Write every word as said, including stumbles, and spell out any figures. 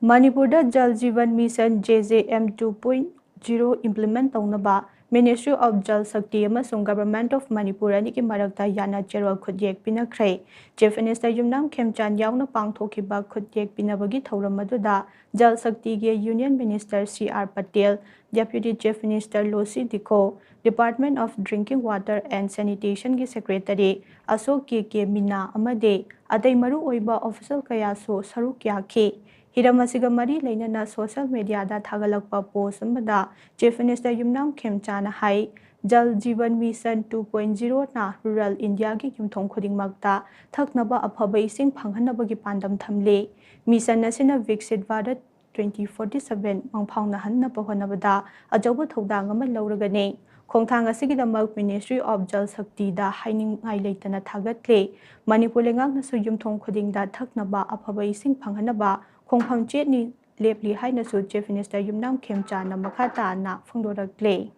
ꯃꯅꯤꯄꯨꯔꯗ ꯖꯜ ꯖꯤꯕꯟ mission, J J M two point zero implement ꯇꯧꯅꯕ Ministry of Jal Shakti ꯑꯃꯁꯨꯡ Government of Manipur ꯑꯅꯤꯒꯤ ꯃꯔꯛꯇ ꯌꯥꯅ ꯆꯦꯔꯣꯜ ꯈꯨꯠꯌꯦꯛ ꯄꯤꯅꯈ꯭ꯔꯦ꯫ Chief Minister ꯌꯨꯝꯅꯥꯝ ꯈꯦꯝꯆꯥꯟ ꯌꯥꯎꯅ ꯄꯥꯡꯊꯣꯛꯈꯤꯕ ꯈꯨꯠꯌꯦꯛ ꯄꯤꯅꯕꯒꯤ ꯊꯧꯔꯝ ꯑꯗꯨꯗ Jal ꯁꯛꯇꯤꯒꯤ Union Minister C R Patel, Deputy Chief Minister Lucy Dikho, Department of Drinking Water and Sanitation ꯒꯤ Secretary ꯑꯁꯣꯛ K K ꯃꯤꯅꯥ ꯑꯃꯗꯤ ꯑꯇꯩ ꯃꯔꯨꯑꯣꯏꯕ official ꯀꯌꯥꯁꯨ ꯁꯔꯨꯛ ꯌꯥꯈꯤ꯫ ꯍꯤꯔꯝ ꯑꯁꯤꯒ ꯃꯔꯤ ꯂꯩꯅꯅ social media ꯗ ꯊꯥꯒꯠꯂꯛꯄ post ꯑꯃꯗ Chief Minister ꯌꯨꯝꯅꯥꯝ ꯈꯦꯝꯆꯥꯅ ꯍꯥꯏ, ꯖꯜ ꯖꯤꯕꯟ ꯃꯤꯁꯟ two point zero ꯅ rural India ꯒꯤ ꯌꯨꯝꯊꯣꯡ ꯈꯨꯗꯤꯡꯃꯛꯇ ꯊꯛꯅꯕ ꯑꯐꯕ ꯏꯁꯤꯡ ꯐꯪꯍꯟꯅꯕꯒꯤ ꯄꯥꯟꯗꯝ ꯊꯝꯂꯤ꯫ Mission ꯑꯁꯤꯅ ꯕꯤꯛꯁꯤꯠ ꯚꯥꯔꯠ twenty forty seven ꯃꯪꯐꯥꯎꯅꯍꯟꯅꯕ ꯍꯣꯠꯅꯕꯗ ꯑꯆꯧꯕ ꯊꯧꯗꯥꯡ ꯑꯃ ꯂꯧꯔꯒꯅꯤ꯫ ꯈꯣꯡꯊꯥꯡ ꯑꯁꯤꯒꯤꯗꯃꯛ Ministry of Jal Shakti ꯗ ꯍꯥꯏꯅꯤꯡꯉꯥꯏ ꯂꯩꯇꯅ ꯊꯥꯒꯠꯂꯤ꯫ ꯃꯅꯤꯄꯨꯔ ꯂꯩꯉꯥꯛꯅꯁꯨ ꯌꯨꯝꯊꯣꯡ ꯈꯨꯗꯤꯡꯗ ꯊꯛꯅꯕ ꯑꯐꯕ ꯏꯁꯤꯡ ꯐꯪꯍꯟꯅꯕ ꯈꯣꯡꯐꯝ ꯆꯦꯠꯅꯤ ꯂꯦꯞꯂꯤ ꯍꯥꯏꯅꯁꯨ Chief Minister ꯌꯨꯝꯅꯥꯝ ꯈꯦꯝꯆꯥꯅ ꯃꯈꯥ ꯇꯥꯅ ꯐꯣꯡꯗꯣꯔꯛꯂꯤ꯫